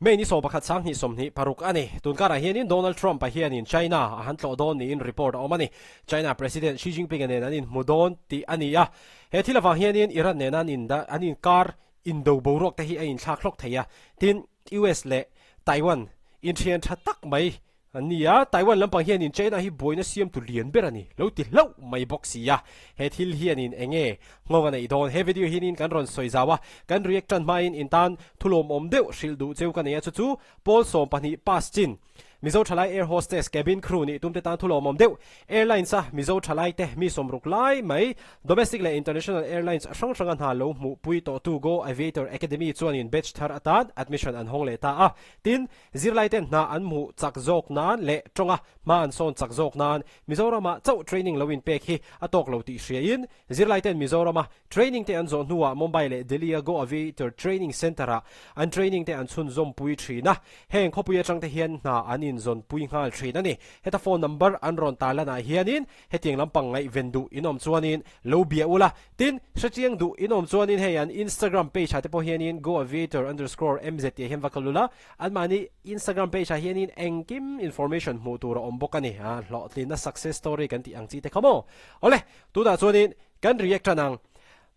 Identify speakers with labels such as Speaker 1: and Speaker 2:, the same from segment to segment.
Speaker 1: May ni 11 sang 26 paruk ani. Tunkarah hianin Donald Trump-a hianin China a han tlawh dawn niin report a awm a ni. China President Xi Jinping-a nen an inhmu dawn tih a ni a. He thil avang hianin Iran nena an inda an inkar indo boruak te hi a inthlak hlawk thei a. Tin, US leh Taiwan inthian tha tak mai An ni a, Taiwan lampang hianin China hi buaina siamtu lian ber a ni lo ti hlauh mai bawk si a, he thil hianin eng nge nghawng a neih dawn? He video hianin kan rawn sawi zau a, kan react tan hmain in tan thulawmawm deuh hrilh duh cheu ka nei a, chu chu Pawl 12 pass chin Mizo thalai air hostess cabin crew nih tumte tan thulawmawm deuh Airlines a Mizo thalai te mi 60 lai mai domestic leh international airlines hrang hranga hna lo hmuhpui tawhtu Go Aviator Academy chuanin batch thar atan admission an hawng leh ta a, tin Zirlaiten hna an hmuh chak zawk nan leh tawnga hma an sawn chak zawk nan Mizorama chauh training lo inpek hi a tawk lo tih hriain zirlaiten Mizorama training te an zawh hnuah Mumbai leh Delhi-a Go Aviator Training Centre-ah an training te an chhunzawmpui thin a, heng khawpui atang te hian hna an inzawnpui nghal thin a ni. Heta phone number an rawn tarlanah hianin hetiang lampang ngaihven duh in awm chuanin lo bia ula, Tin, hrechiang duh in awm chuanin hei an Instagram page ah te pawh hianin goaviator underscore mz tih ah hian va kal ula, anmahni Instagram page ah hianin engkim information hmuh tur a awm bawk a ni. A hlawhtlinna success story kan tih ang chi te kha maw? Awle, tunah chuanin kan react tan ang.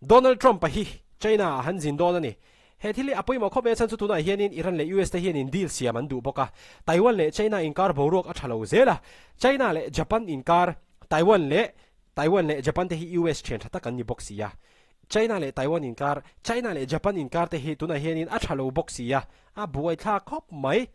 Speaker 1: Donald Trump-a hi China ah han zin dawn a ni. He thil hi a pawimawh khawp mai a chhan chu tunah hianin Iran leh US te hianin deal siam an duh bawk a. Taiwan leh China inkar boruak a tha lo zel a. China leh Japan inkar, Taiwan leh Taiwan leh Japan te hi US thian tha tak an ni bawk si a. China leh Taiwan inkar, China leh Japan inkar te hi tunah hianin a tha lo bawk si a, a buaithlak khawp mai.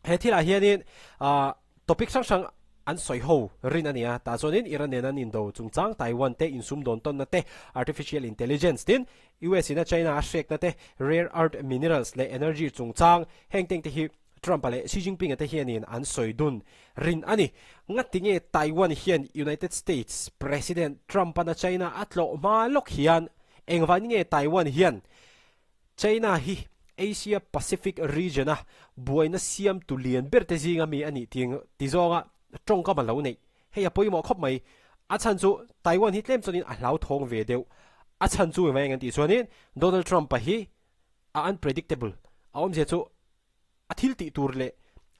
Speaker 1: He thilah hianin ah topic hrang hrang an sawi ho rin a ni a, tah chuanin Iran nena an indo chungchang, Taiwan te insumdawn tawnna te, artificial intelligence tin US ina China a hrekna te, rare earth minerals leh energy chungchang heng teng te hi Trump-a leh Xi Jinping-a te hianin an sawi dun rin a ni. Ngati nge Taiwan hian United States President Trump-ana China a tlawh hma lawk hian engvangin nge Taiwan hian China hi Asia Pacific region-a buaina siamtu lian ber te zinga mi a nih ti zawnga tawngkam a lo neih? Hei a pawimawh khawp mai. A chhan chu Taiwan hi tlem chuanin a hlauthawng ve deuh. A chhan chu engvang eng an tih chuanin Donald Trump-a hi a unpredictable, a awmzia chu a thil tih tur leh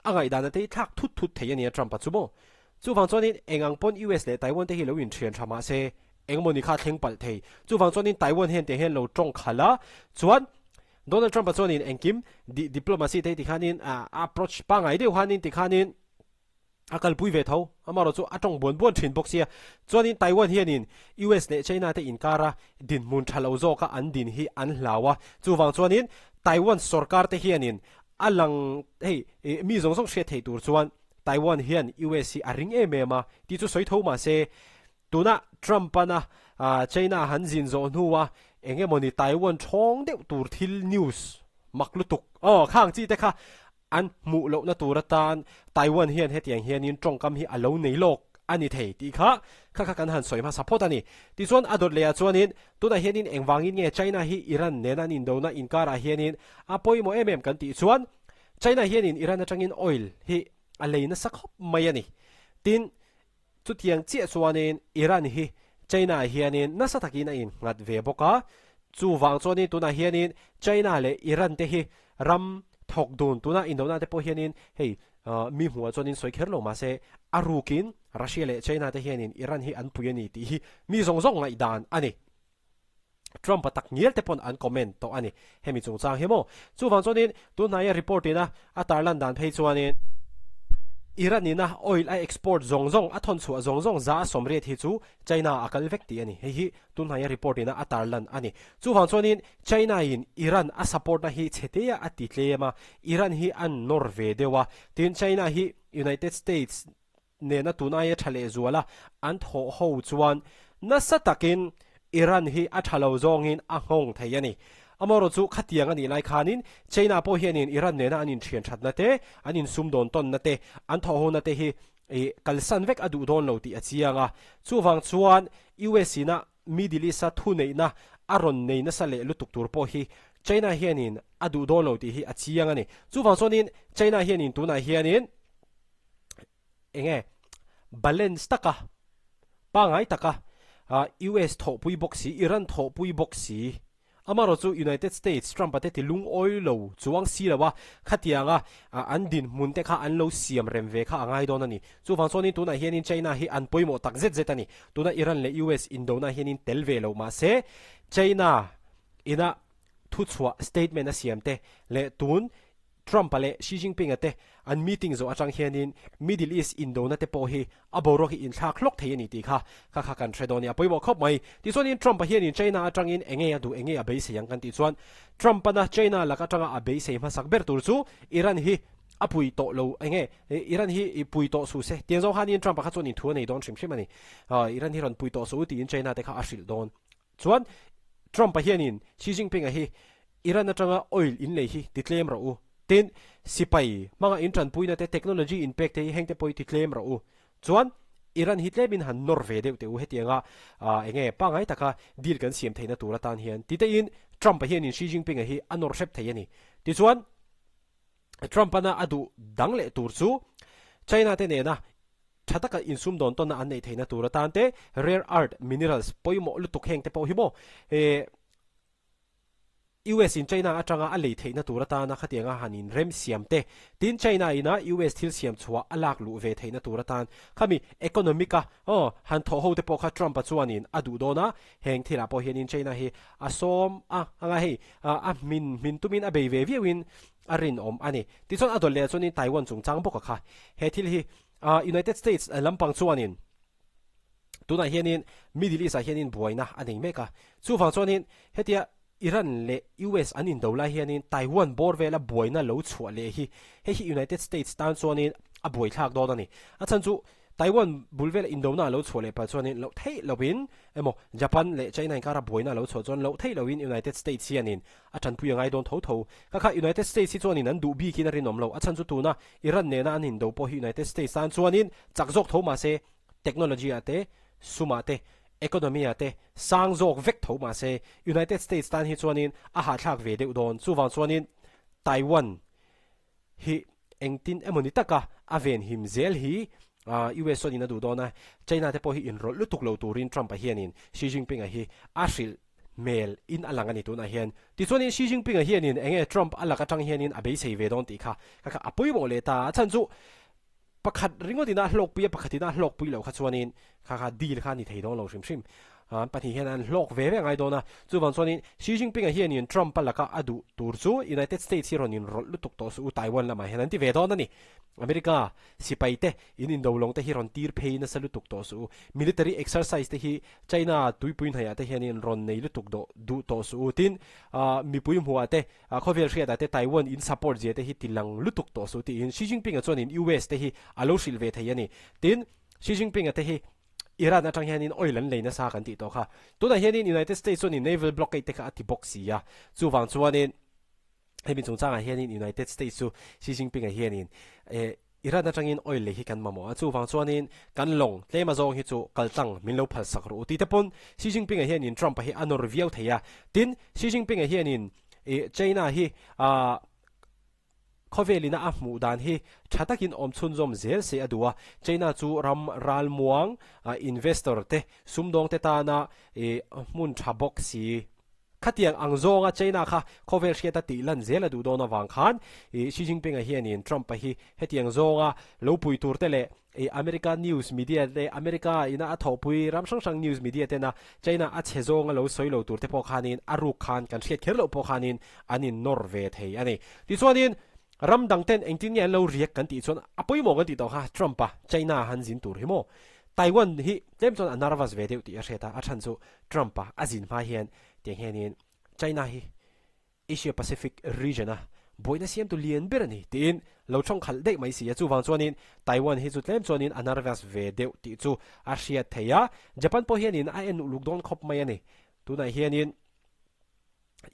Speaker 1: a ngaihdan te hi thlak thut thut thei a nia Trump-a chu maw. Chuvang chuanin eng ang pawn US leh Taiwan te hi lo inthian tha mah se engemaw ni kha a thleng palh thei. Chuvang chuanin Taiwan hian tiang hian lo tawng khalh a, chuan Donald Trump-a chuanin engkim diplomacy te hi tikhanin a approach pangngai deuh khanin tikhanin A kalpui ve tho. Amaherawh chu a tawng buan buan thin bawk sia. Chuanin Taiwan hianin US leh China te inkara dinhmun tha lo zawka an din hi an hlau a. Chuvang chuanin Taiwan sorkar te hianin a lang hei mi zawng zawng hriat thei tur chuan Taiwan hian US hi a ring em em a tih chu sawi tho mahse tuna Trump-ana China han zin zawh hnua eng emawni Taiwan thawng deuh tur thil news mak lutuk aw khang chi te kha An hmuh lohna tur atan Taiwan hian hetiang hianin tawngkam hi a lo nei lawk a ni thei tih kha kha kha kan han sawi hmasa phawt a ni. Tichuan a dawt lehah chuanin tunah hianin engvangin nge China hi Iran nena an indona inkarah hianin a pawimawh em em kan tih chuan China hianin Iran atangin oil hi a lei nasa khawp mai a ni. Tin, Chutiang chiah chuanin Iran hi China ah hianin nasa takin a innghat ve bawk a, chuvang chuanin tunah hianin China leh Iran te hi ram thawk dun tuna indona te pawh hianin hei mi hmuhah chuanin sawi kher lo mahse a rukin Russia leh China te hianin Iran hi an pui a ni tih hi mi zawng zawng ngaihdan a ni. Trump-a tak ngial te pawn an comment tawh a ni. Hemi chungchang hi maw? Chuvang chuanin tunhnaia report ina a tarlan dan phei chuanin Iran ina oil a export zawng zawng, a thawn chhuah zawng zawng 80% hi chu China a kal vek tih a ni. Hei hi tunhnaia report ina a tarlan a ni. Chuvang chuanin China in Iran a support na hi chhetea a ti tlem a, Iran hi an nawr ve deuh a. Tin, China hi United States nena tun aia tha lehzual a an thawh ho chuan nasa takin Iran hi a tha lo zawngin a nghawng thei a ni. Amaherawh chu khatiang a nih lai khanin China pawh hianin Iran nena an inthian thatna te, an insumdawn tawnna te, an thawh hona te hi kalsan vek a duh dawn lo tih a chiang a. Chuvang chuan US ina Middle East-a thuneihna a rawn nei nasa leh lutuk tur pawh hi China hianin a duh dawn lo tih hi a chiang a ni. Chuvang chuanin China hianin tunah hianin eng nge balance taka pangai taka US thawhpui bawk si Iran thawhpui bawk si. Amaherawh chu United States Trump-a te ti lungawi lo chuang si lo a, khatianga an dinhmun te kha an lo siam rem ve kha a ngai dawn a ni. Chuvang chuanin tunah hianin China hi an pawimawh tak zet zet a ni. Tuna Iran leh US indona hianin tel ve lo mahse China ina thuchhuah statement a siam te leh tun Trump-a leh Xi Jinping-a te an meeting zawh atang hianin Middle East indona te pawh hi a boruak hi inthlak hlawk thei a ni tih kha kha kha kan hre dawn a ni. A pawimawh khawp mai. Tichuanin Trump-a hianin China atangin enge a duh enge a beisei ang kan tih chuan Trump-ana China lak atanga a beisei hmasak ber tur chu Iran hi a pui tawh lo enge Iran hi i pui tawh suh se tiang zawng khanin Trump-a kha chuan inthu a nei dawn hrim hrim a ni. Iran hi rawn pui tawh suh u tiin China te kha a hrilh dawn. Chuan Trump-a hianin Xi Jinping-a hi Iran atanga oil in lei hi ti tlem rawh u. Tin, sipai hmanga in tanpuina te, technology in pek te hi heng te pawh hi ti tlem rawh u. Chuan Iran hi tlemin han nawr ve deuh teh u hetianga enge pangngai taka deal kan siam theihna tur atan hian ti tein Trump-a hianin Xi Jinping-a hi a nawr hrep thei a ni. Tichuan Trump-ana a duh dang leh tur chu China te nena tha taka insumdawn tawnna an neih theihna tur atan te rare earth minerals pawimawh lutuk heng te pawh hi maw US in China atanga a lei theihna tur atana khatianga han in rem siam te tin China ina US thil siam chhuah a lak luh ve theihna tur atan khami economic a aw han thawh ho te pawh kha Trump-a chuanin a duh dawn a heng thilah pawh hianin China hi a sawm a anga hei a hmin hmin tumin a bei ve viauin a rinawm a ni. Tichuan a dawlh leh chuanin Taiwan chungchang bawk a kha. He thil hi United States lampang chuanin tunah hianin Middle East ah hianin buaina a nei mek a. Chuvang chuanin hetia Iran leh US an indo lai hianin Taiwan bawr vela buaina lo chhuah leh hi hei hi United States tan chuanin a buaithlak dawn a ni. A chhan chu Taiwan bul vela indona a lo chhuah leh pah chuanin loh theih lohin emaw Japan leh China inkara buaina a lo chhuah chuan loh theih lohin United States hianin a tanpui a ngai dawn tho tho. Ka kha United States hi chuanin an duh bikin a rinawm lo. A chhan chu tuna Iran nena an indo pawh hi United States tan chuanin chak zawk tho mahse technology ah te, sum ah te, economy ah te sang zawk vek tho mahse United States tan hi chuanin a hahthlak ve deuh dawn. Chuvang chuanin Taiwan hi engtin emaw ni taka a venhim zel hi US chuanin a duh dawn a, China te pawh hi inrawlh lutuk lo turin Trump-a hianin Xi Jinping-a hi a hrilh hmel in a lang a ni tunah hian. Tichuanin Xi Jinping-a hianin enge Trump a lak atang hianin a beisei ve dawn tih kha kha kha a pawimawh leh ta. A chhan chu pakhat ringawt ina a hlawkpui a, pakhat ina a hlawkpui loh kha chuanin kha kha deal kha a ni thei dawn lo hrim hrim. An pahnih hian an hlawk ve ve ngai dawn a, chuvang chuanin Xi Jinping-a hianin Trump-a laka a duh tur chu United States hi rawn inrawlh lutuk tawh suh u Taiwan lamah hian an ti ve dawn a ni. America sipai te in indo lawng te hi rawn tir phei nasa lutuk tawh suh u. Military exercise te hi China tuipui hnaiah te hianin rawn nei lutuk dawh duh tawh suh u. Tin, mipui hmuhah te, khawvel hriatah te Taiwan in support zia te hi ti lang lutuk tawh suh tiin Xi Jinping-a chuanin US te hi a lo hrilh ve thei a ni. Tin, Xi Jinping-a te hi Iran atang hianin oil an lei nasa kan tih tawh kha. Tunah hianin United States chuanin naval blockade te kha a ti bawk si a. Chuvang chuanin hemi chungchangah hianin United States chu Xi Jinping-a hianin eh Iran atangin oil lei hi kan mamawh a, chuvang chuanin kan lawng tlem azawng hi chu kaltlang min lo phalsak rawh u tih te pawn Xi Jinping-a hianin Trump-a hi a nawr viau thei a. Tin, Xi Jinping-a hianin ih China hi ah Khawvelina a hmuh dan hi tha takin awm chhunzawm zel se a duh a, China chu ram ralmuang investor te sumdawng te tana hmun tha bawk si. Khatiang ang zawnga China kha khawvel hriata tih lan zel a duh dawn avang khan Xi Jinping-a hianin Trump-a hi hetiang zawnga lo pui tur te leh America news media te America ina a thawhpui ram hrang hrang news media tena China a chhe zawnga lo sawi lo tur te pawh khanin a ruk khan kan hriat kher loh pawh khanin an in nawr ve thei a ni. Tichuanin ram dang ten engtin nge an lo riak kan tih chuan a pawimawh kan tih tawh kha Trump a China han zin tur hi maw? Taiwan hi tlem chuan a nervous ve deuh tih a hriat a, a chhan chu Trump a a zin hma hian tiang hianin China hi Asia Pacific region a buaina siamtu lian ber a ni tiin lo thawng khalh daih mai si a, chuvang chuanin Taiwan hi chu tlem chuanin a nervous ve deuh tih chu a hriat thei a, Japan pawh hianin a en uluk dawn khawp mai a ni. Tunah hianin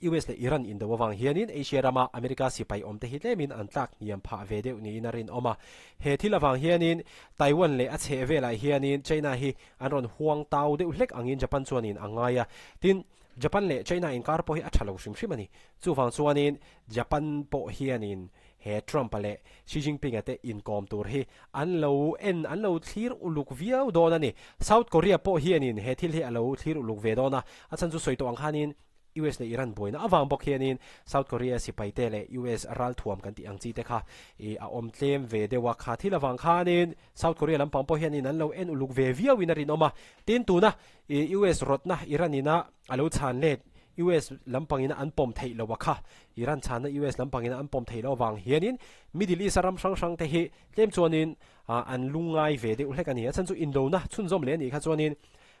Speaker 1: US leh Iran indo avang hianin Asia rama America sipai awmte hi tlemin an tlak hniam phah ve deuh niin a rinawm a, he thil avang hianin Taiwan leh a chheh velah hianin China hi an rawn huang tau deuh hlek angin Japan chuanin a ngai a, tin Japan leh China inkar pawh hi a tha lo hrim hrim a ni. Chuvang chuanin Japan pawh hianin he Trump-a leh Xi Jinping-a te inkawm tur hi an lo en, an lo thlir uluk viau dawn a ni. South Korea pawh hianin he thil hi a lo thlir uluk ve dawn a, a chhan chu sawi tawh ang khanin. US leh Iran buaina avang bawk hianin South Korea sipai te leh US ralthuam kan tih ang chi te kha ih a awm tlem ve deuh a, kha thil avang khanin South Korea lampang pawh hianin an lo en uluk ve viauin a rinawm a. Tin, tuna ih US rawtna Iran ina a lo chhan let US lampangina an pawm theih loh a kha Iran chhanna US lampangina an pawm theih loh avang hianin Middle East a ram hrang hrang te hi tlem chuanin an lungngai ve deuh hlek a ni. A chhan chu indona chhunzawm leh a nih kha chuanin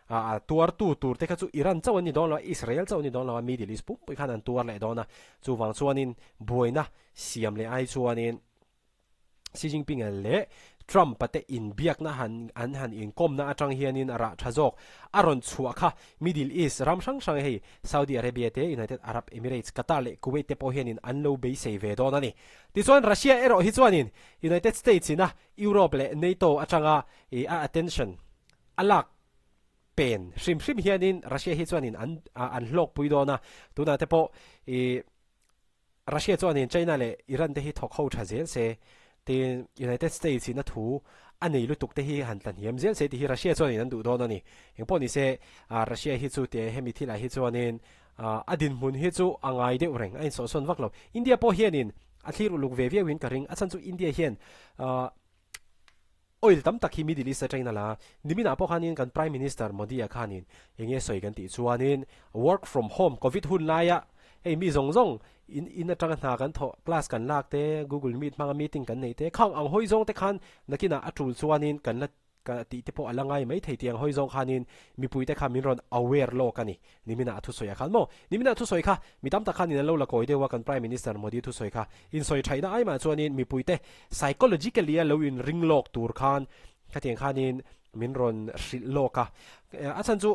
Speaker 1: A tuartu tur te kha chu Iran chauh an ni dawn lo a, Israel chauh an ni dawn lo a, Middle East pumpui khan an tuar leh dawn a. Chuvang chuanin buaina siam leh ai chuanin Xi Jinping-a leh Trump-a te inbiakna han an han inkawmna atang hianin a rah tha zawk a rawn chhuah kha. Middle East ram hrang hrang hei Saudi Arabia te, United Arab Emirates, Qatar leh Kuwait te pawh hianin an lo beisei ve dawn a ni. Tichuan Russia erawh hi chuanin United States ina Europe leh NATO atanga a attention a lak pen hrim hrim hianin Russia hi chuanin an an hlawkpui dawn a, tunah te pawh ih Russia chuanin China leh Iran te hi thawk ho tha zel se, tin United States in a thu a nei lutuk te hi han tlahniam zel se tih hi Russia chuanin an duh dawn a ni. Engpawh ni se Russia hi chu tia hemi thilah hi chuanin a dinhmun hi chu a ngai deuh reng a insawhsawn vak lo. India pawh hianin a thlir uluk ve viauin ka ring, a chhan chu India hian Oil tam tak hi Middle East atangin a la a, niminah pawh khanin kan Prime Minister Modi-a khanin eng nge sawi kan tih chuanin work from home Covid hun laia hei mi zawng zawng in in atanga hna kan thawh class kan lak te Google Meet hmanga meeting kan neih te khang ang hawi zawng te khan nakinah a tul chuanin kan la ka tih te pawh a la ngai mai thei tih ang hawi zawng khanin mipui te kha min rawn aware lawk a ni. Niminah a thusawi a khan maw? Niminah thusawi kha mi tam tak khanin an lo la kawi deuh a, kan Prime Minister Modi thusawi kha insawi thaihna ai mah chuanin mipuite psychologically a lo inring lawk tur khan khatiang khanin min rawn hrilh lawk a. A chhan chu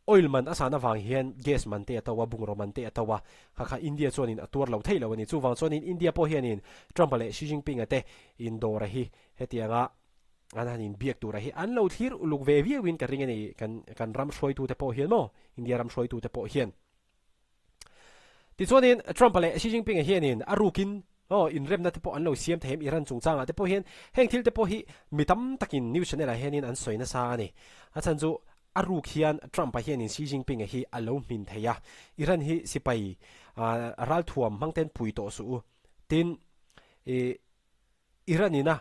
Speaker 1: oil man a san avang hian gas man te a to a, bungraw man te a to a, kha kha India chuanin a tuar lo theih lo a ni. Chuvang chuanin India pawh hianin Trump-a leh Xi Jinping-a te indawra hi hetianga an han inbiak tura hi an lo thlir uluk ve viauin ka ring a ni kan kan ram hruaitute pawh hian maw India ram hruaitute pawh hian tichuanin Trump-a leh Xi Jinping-a hianin a rukin aw inremna te pawh an lo siam thei em Iran chungchangah te pawh hian heng thil te pawh hi mi tam takin news channel ah hianin an sawi nasa a ni a chhan chu a ruk hian Trump-a hianin Xi Jinping-a hi a lo hmin thei a Iran hi sipai ralthuam hmang ten pui tawh suh u tin ih Iran ina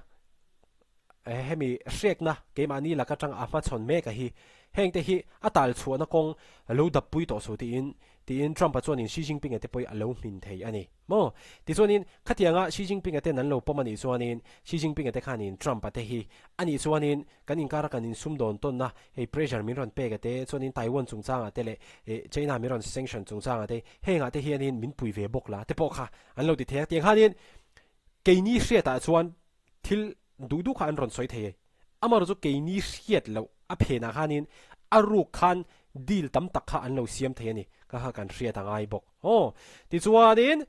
Speaker 1: hemi hrekna keimahni lak atang a hmachhawn mek a hi. Heng te hi a tal chhuahna kawng lo dap pui tawh suh tiin tiin Trump-a chuanin Xi Jinping-a te pawh a lo hmin thei a ni maw? Tichuanin khatianga Xi Jinping-a ten an lo pawm a nih chuanin Xi Jinping-a te khanin Trump-a te hi a nih chuanin kan inkara kan insumdawn tawnna hei pressure min rawn pek a te chuanin Taiwan chungchangah te leh China min rawn sanction chungchangah te hengah te hianin min pui ve bawk la te pawh kha an lo ti thei a tiang khanin Keini hriatah chuan thil duh duh kha an rawn sawi thei e. Amaherawhchu keini hriat loh a phenah khanin a ruk khan deal tam tak kha an lo siam thei a ni. Kha kha kan hriat a ngai bawk. Aw, tichuanin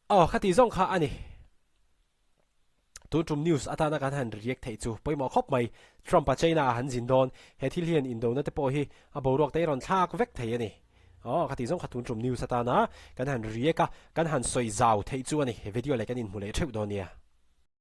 Speaker 1: aw khati zawng kha a ni. Tun tum news atana kan han react theih chu pawimawh khawp mai. Trump-a China a han zin dawn, he thil hian indona te pawh hi a boruak te rawn thlak vek thei a ni. Aw, ka tih zawng kha tun tum news atana kan han react a, kan han sawi zau theih chu a ni. Video leh kan inhmu leh theuh dawn nia.